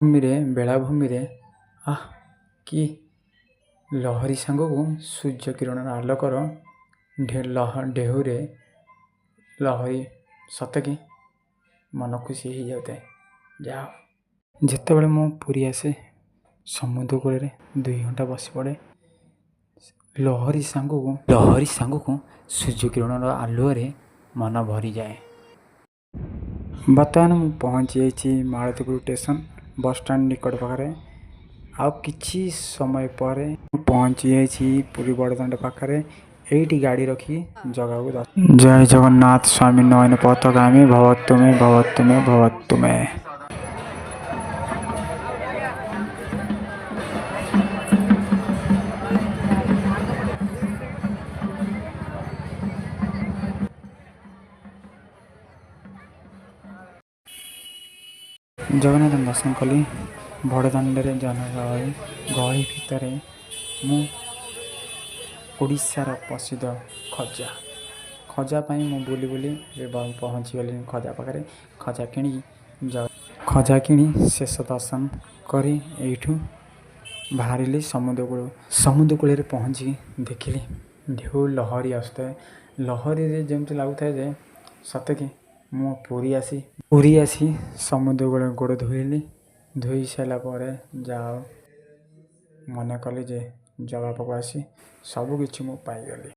ଭୂମିରେ, ବେଳାଭୂମିରେ, ଆଃ କି ଲହରୀ ସାଙ୍ଗକୁ ସୂର୍ଯ୍ୟ କିରଣର ଆଲୋକର ଢେଉରେ ଲହରୀ, ସତେକି ମନ ଖୁସି ହେଇଯାଉଥାଏ। ଯାହା ଯେତେବେଳେ ମୁଁ ପୁରୀ ଆସେ, ସମୁଦ୍ର କୂଳରେ 2 ଘଣ୍ଟା ବସି ପଡ଼େ। ଲହରୀ ସାଙ୍ଗକୁ ସୂର୍ଯ୍ୟ କିରଣର ଆଲୁଅରେ ମନ ଭରିଯାଏ। ବର୍ତ୍ତମାନ ମୁଁ ପହଞ୍ଚି ଯାଇଛି ମାଳତୀପୁର ଷ୍ଟେସନ ବସଷ୍ଟାଣ୍ଡ ନିକଟ ପାଖରେ। ଆଉ କିଛି ସମୟ ପରେ ମୁଁ ପହଞ୍ଚି ଯାଇଛି ପୁରୀ ବଡ଼ଦାଣ୍ଡ ପାଖରେ। ଏଇଠି ଗାଡ଼ି ରଖି ଜଗାକୁ। ଜୟ ଜଗନ୍ନାଥ ସ୍ୱାମୀ, ନୟନ ପଥଗାମୀ ଭବ ତୁମେ, ଭବ ତୁମେ, ଭବ ତୁମେ। ଜଗନ୍ନାଥ ଦର୍ଶନ କଲି। ବଡ଼ଦାଣ୍ଡରେ ଜନଗହଳି, ଗହଳି ଭିତରେ ମୁଁ ଓଡ଼ିଶାର ପ୍ରସିଦ୍ଧ ଖଜା, ଖଜା ପାଇଁ ମୁଁ ବୁଲି ବୁଲି ଏବେ ପହଞ୍ଚିଗଲିଣି ଖଜା ପାଖରେ। ଖଜା କିଣି ଶେଷ ଦର୍ଶନ କରି ଏଇଠୁ ବାହାରିଲି ସମୁଦ୍ର କୂଳ। ସମୁଦ୍ର କୂଳରେ ପହଞ୍ଚି ଦେଖିଲି ଢେଉ ଲହରୀ ଆସୁଥାଏ। ଲହରୀରେ ଯେମିତି ଲାଗୁଥାଏ ଯେ ସତେକି ମୁଁ ପୁରୀ ଆସି ସମୁଦ୍ର କୂଳରେ ଗୋଡ଼ ଧୋଇଲି। ଧୋଇ ସାରିଲା ପରେ ଯାହା ହଉ ମନେ କଲି ଯେ ଜଗା ପାଖକୁ ଆସି ସବୁକିଛି ମୁଁ ପାଇଗଲି।